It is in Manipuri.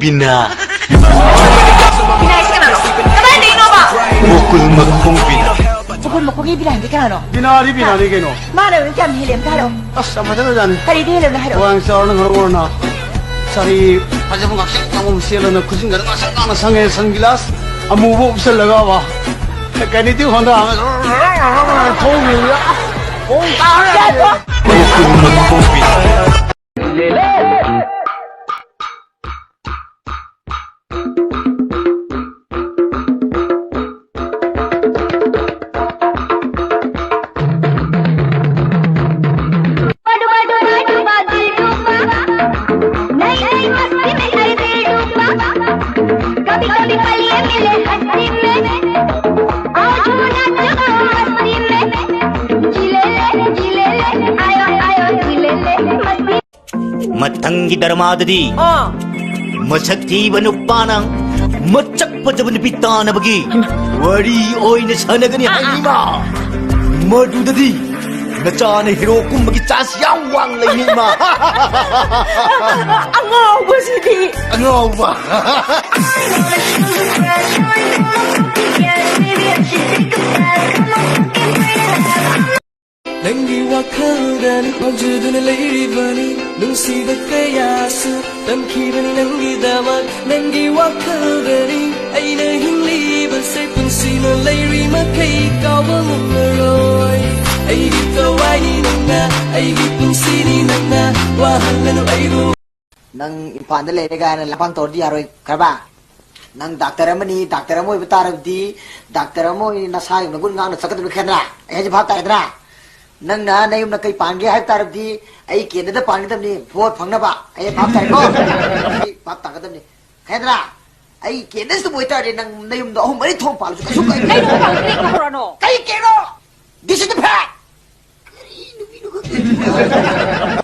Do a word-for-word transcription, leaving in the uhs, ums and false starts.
ꯕꯤꯅꯥ꯫ ꯕꯤꯅꯥ ꯍꯥꯏꯁꯦ ꯀꯅꯥꯅꯣ? ꯀꯗꯥꯏꯗꯒꯤꯅꯣꯕ? ꯒꯣꯀꯨꯜ ꯃꯈꯣꯡ ꯕꯤꯅꯥ꯫ ꯒꯣꯀꯨꯜ ꯃꯈꯣꯡꯒꯤ ꯕꯤꯅꯥ ꯍꯥꯏꯗꯤ ꯀꯅꯥꯅꯣ? ꯕꯤꯅꯥꯗꯤ ꯕꯤꯅꯥꯅꯤ ꯀꯩꯅꯣ꯫ ꯃꯥꯅ ꯑꯣꯏꯅ ꯀꯌꯥꯝ ꯍꯦꯜꯂꯦ ꯑꯝꯇ ꯍꯥꯏꯔꯛꯑꯣ꯫ ꯑꯁ, ꯌꯥꯝ ꯐꯖꯈ꯭ꯔꯖꯥꯠꯅꯤ꯫ ꯀꯔꯤꯗꯤ ꯍꯦꯜꯂꯝꯅꯣ ꯍꯥꯏꯔꯛꯑꯣ꯫ ꯋꯥꯡ ꯆꯥꯎꯔꯅ ꯉꯧꯔꯣꯛ ꯉꯧꯔꯅ꯫ ꯁꯥꯔꯤ ꯐꯖꯕ ꯉꯥꯛꯁꯪ ꯉꯥꯡꯕ ꯑꯃ ꯁꯦꯠꯂꯅ ꯈꯨꯖꯤꯟꯒꯗꯣ ꯉꯥꯡꯁꯪ ꯉꯥꯡꯅ ꯁꯪꯉꯦ, ꯁꯟ ꯒꯤꯂꯥꯁ ꯑꯃꯨꯕ ꯎꯞꯁꯜꯂꯒꯕ꯫ ꯃꯦꯀꯥꯅꯤꯛꯇꯤ ꯍꯣꯟꯗꯥ ꯑꯃ ꯊꯧꯔꯤꯕ꯫ ꯈꯣꯡ ꯇꯥꯔꯦ꯫ ꯒꯣꯀꯨꯜ ꯃꯈꯣꯡ ꯕꯤꯅꯥ꯫ कभी कभी पल ये मिले हंसी में, आओ झूमना चलो मस्ती में, जिले ले, जिले ले, आयो, आयो, जिले ले, मस्ती ꯃꯊꯪꯒꯤ ꯗ꯭ꯔꯃꯥꯗꯗꯤ ꯑꯥ꯫ ꯃꯁꯛ ꯊꯤꯕ ꯅꯨꯄꯥꯅ ꯃꯁꯛ ꯐꯖꯕ ꯅꯨꯄꯤ ꯇꯥꯟꯅꯕꯒꯤ ꯋꯥꯔꯤ ꯑꯣꯏꯅ ꯁꯥꯟꯅꯒꯅꯤ ꯍꯥꯏꯔꯤꯕ꯫ ꯃꯗꯨꯗꯗꯤ ꯅꯆꯥꯅ ꯍꯤꯔꯣ ꯀꯨꯝꯕꯒꯤ ꯆꯥꯟꯁ ꯌꯥꯝ ꯋꯥꯡ ꯂꯩꯅꯤ ꯏꯃꯥ꯫ ꯑꯉꯥꯎꯕꯁꯤꯗꯤ꯫ ꯑꯉꯥꯎꯕ꯫ ꯅꯪꯒꯤ ꯋꯥꯈꯜꯗꯅꯤ ꯍꯧꯖꯗꯨꯅ ꯂꯩꯔꯤꯕꯅꯤ, ꯅꯨꯡꯁꯤꯕ ꯀꯌꯥꯁꯨ ꯇꯝꯈꯤꯕꯅꯤ ꯅꯪꯒꯤꯗꯃꯛ꯫ ꯅꯪꯒꯤ ꯋꯥꯈꯜꯗꯅꯤ ꯑꯩꯅ ꯍꯤꯡꯂꯤꯕꯁꯦ, ꯄꯨꯟꯁꯤꯅ ꯂꯩꯔꯤ ꯃꯈꯩ ꯀꯥꯎꯕ ꯉꯝꯂꯔꯣꯏ꯫ ꯑꯩꯒꯤ ꯊꯋꯥꯏꯅꯤ ꯅꯪꯅ, ꯑꯩꯒꯤ ꯄꯨꯟꯁꯤꯅꯤ ꯅꯪꯅ, ꯋꯥꯍꯜꯂꯅꯨ ꯑꯩꯕꯨ꯫ ꯅꯪ ꯏꯝꯐꯥꯜꯗ ꯂꯩꯔꯦ ꯀꯥꯏꯅ ꯂꯝꯄꯥꯛ ꯇꯧꯔꯗꯤ ꯌꯥꯔꯣꯏ ꯈꯔꯕ꯫ ꯅꯪ ꯗꯥꯛꯇꯔ ꯑꯃꯅꯤ, ꯗꯥꯛꯇꯔ ꯑꯃ ꯑꯣꯏꯕ ꯇꯥꯔꯕꯗꯤ, ꯗꯥꯛꯇꯔ ꯑꯃ ꯑꯣꯏꯅ ꯅꯁꯥꯒꯤ ꯃꯒꯨꯟ ꯉꯥꯛꯅ ꯆꯠꯀꯗꯕꯅꯤ ꯈꯦꯗ꯭ꯔꯥ? ꯑꯩ ꯍꯥꯏꯁꯦ ꯚꯥꯞ ꯇꯥꯔꯦꯗꯅ? ꯅꯪꯅ ꯅꯌꯨꯝꯗ ꯀꯩ ꯄꯥꯟꯒꯦ ꯍꯥꯏꯕ ꯇꯥꯔꯕꯗꯤ, ꯑꯩ ꯀꯦꯟꯗ꯭ꯔꯗ ꯄꯥꯟꯒꯗꯕꯅꯤ, ꯚꯣꯠ ꯐꯪꯅꯕ꯫ ꯑꯩ ꯚꯥꯞ ꯇꯥꯔꯦꯀꯣ? ꯑꯩ ꯚꯥꯞ ꯇꯥꯒꯗꯕꯅꯤ꯫ ꯈꯦꯗ꯭ꯔꯥ? ꯑꯩ ꯀꯦꯟꯗ꯭ꯔꯁꯤꯗꯕꯨ ꯑꯣꯏꯇꯥꯔꯗꯤ ꯅꯪ ꯅꯌꯨꯝꯗ ꯑꯍꯨꯝ ꯃꯔꯤ ꯊꯣꯡ ꯄꯥꯜꯂꯁꯨ ꯀꯩꯁꯨ ꯀꯥꯏꯗꯦ꯫ ꯑꯩ ꯊꯣꯡ ꯄꯥꯜꯂꯁꯨ ꯀꯩ ꯇꯧꯔꯅꯣ? ꯀꯩ ꯀꯦꯅꯣ? This is the fact! ꯀꯔꯤ ꯅꯨꯄꯤꯅꯣ ꯈꯪꯗꯦ꯫